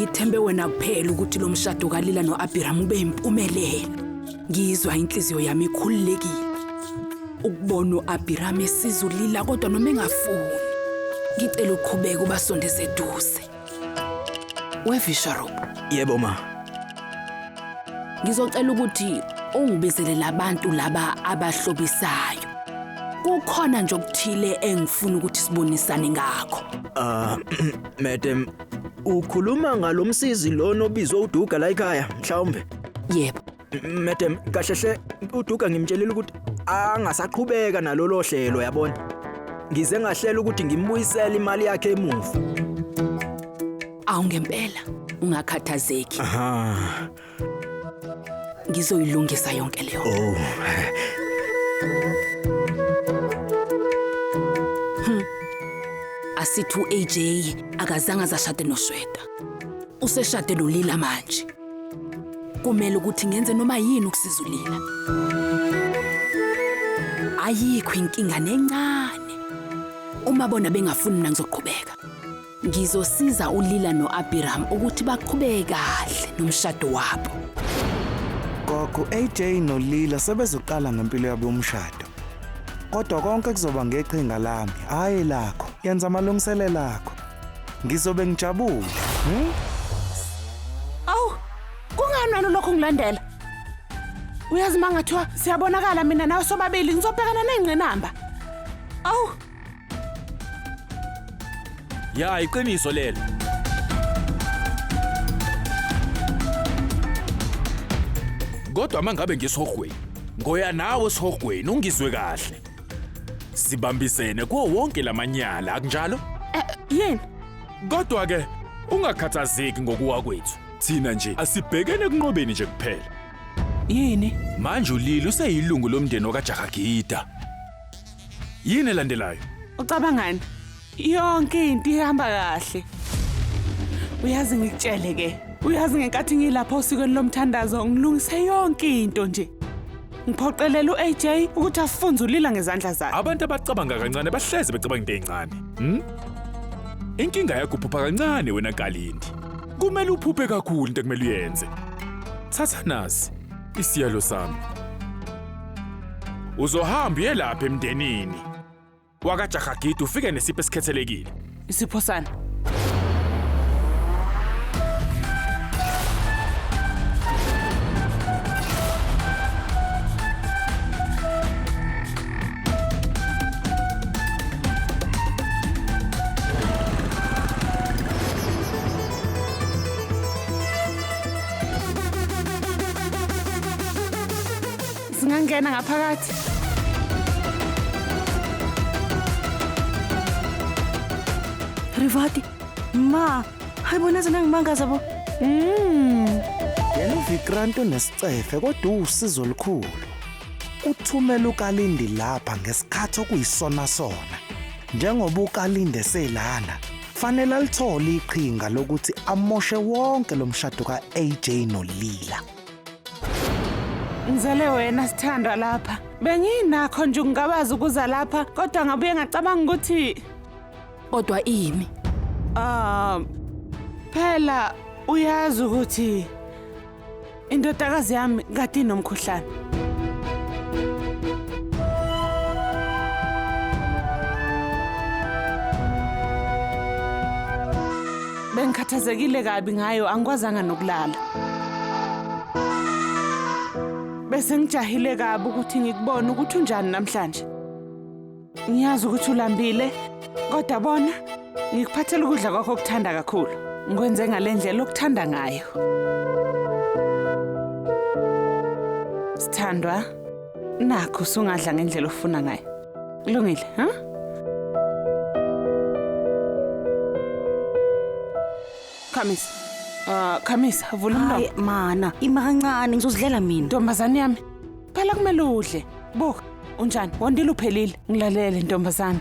Ngithembe wena kuphela ukuthi lo mshado kaLila no-Abhiram ube impumelelo. Ngizwa inhliziyo yami ikhululekile. Ukubona u-Abhiram esiza uLila kodwa noma engafuni. Ngicela uqhubeke ubasondeze eduze. WeVisharoop. Yebo ma. Ngizocela ukuthi ungibizele labantu laba abahlobisayo. Kukhona nje okuthile engifuna ukuthi sibonisane ngakho. Ah, madam, ukhuluma ngalomsizi lona obizwe uDuga la ekhaya mhlawumbe. Yebo. Madam, kahle hle uDuga ngimtshelile ukuthi angasaqhubeka nalolo hlelo yabona. Ngize ngahlela ukuthi ngimbuyisele imali yakhe emuva. Awu ngempela, ungakhathazeki. Aha. Ngizoyilungisa yonke leyo. Oh. Asithi uAJ akazange azashade noShweta. Useshade noLila manje. Kumele ukuthi ngenze noma yini ukusiza uLila. Ayikho inkinga nencane. Uma bona bengafuni mina ngizoqhubeka. Ngizosiza uLila noAbiram ukuthi baqhubeke kahle nomshado wabo. Gogo AJ noLila sebezoqala ngempilo yabo yomshado. Kodwa konke kuzoba ngeqhinga lami, hhayi lakho. Yenza amalungiselelo akho. Ngizobe ngijabule. Awu, kungani wena ulokhu ngilandela? Uyazi uma ngathiwa siyabonakala mina nawe sobabili ngizobhekana ney'ngqinamba. Awu, Ya iqiniso lelo. Kodwa mangabe ngisihogweni, ngoya nawe esihogweni ungizwe kahle. Sibambisene kuwo wonke lamanyala akunjalo? Eh, yini? Kodwa ke ungakhathazeki ngokuwa kwethu. Thina nje asibhekene ekunqobeni nje kuphela. Yini? Manje uLili useyilungu lomndeni wakaJakagida. Yini elandelayo? Ucabangani? Yonke into ihamba kahle. Uyazi ngikutshele ke. Uyazi ngenkathi ngilapha osikweni lomthandazo ngilungise yonke into nje. Ngiphoqelela uAJ ukuthi afunze ulila ngezandla zakhe. Abantu abacabanga kancane bahleze becabanga into ezincane. Inkinga yakho uphupha kancane wena Kalindi. Kumele uphuphe kakhulu into ekumele uyenze. Thatha nasi isiyalo sami. Uzohamba uye lapha emndenini wakaJahagidi ufike nesipho esikhethelekile. Isipho sani? Singangena ngaphakathi. Rivati, ma, hayibo naze nangimangaza bo. Yena uVikrant unesicefe kodwa uwusizo olukhulu. Uthumela uKalindi lapha ngesikhathi okuyisona sona. Njengoba uKalindi eselana, fanele alithole iqhinga lokuthi amoshe wonke lo mshado ka-AJ noLila. Ngizele wena sithandwa lapha. Benginakho nje ukungabaza ukuza lapha kodwa ngabuye ngacabanga ukuthi Kodwa ini? Phela uyazi ukuthi indodakazi yami kade inomkhuhlane. Bengikhathazekile kabi ngayo angikwazanga nokulala. Bese ngijahile kabi ukuthi ngikubone ukuthi unjani namhlanje. Ngiyazi ukuthi ulambile, kodwa bona ngikuphathela ukudla kwakho okuthanda kakhulu. Ngikwenze ngale ndlela okuthanda ngayo. Sithandwa, nakho usungadla ngendlela ofuna ngayo. Kulungile, ha? Khamisa. Khamisa, vula umlomo. Hayi mana, ima kancane ngizozidlela mina. Ntombazane yami, phela kumele udle. Buka, unjani? Wondile uphelile. Ngilalele ntombazane.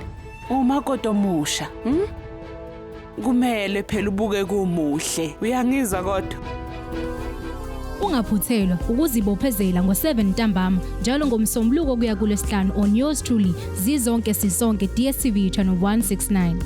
Umakoti omusha? Kumele phela ubuke kumuhle. Uyangizwa kodwa? Ungaphuthelwa ukuzibophezela ngo-7 ntambama njalo ngoMsombuluko kuya kuLwesihlanu on yours truly Zizonke Sisonke DStv channel 169.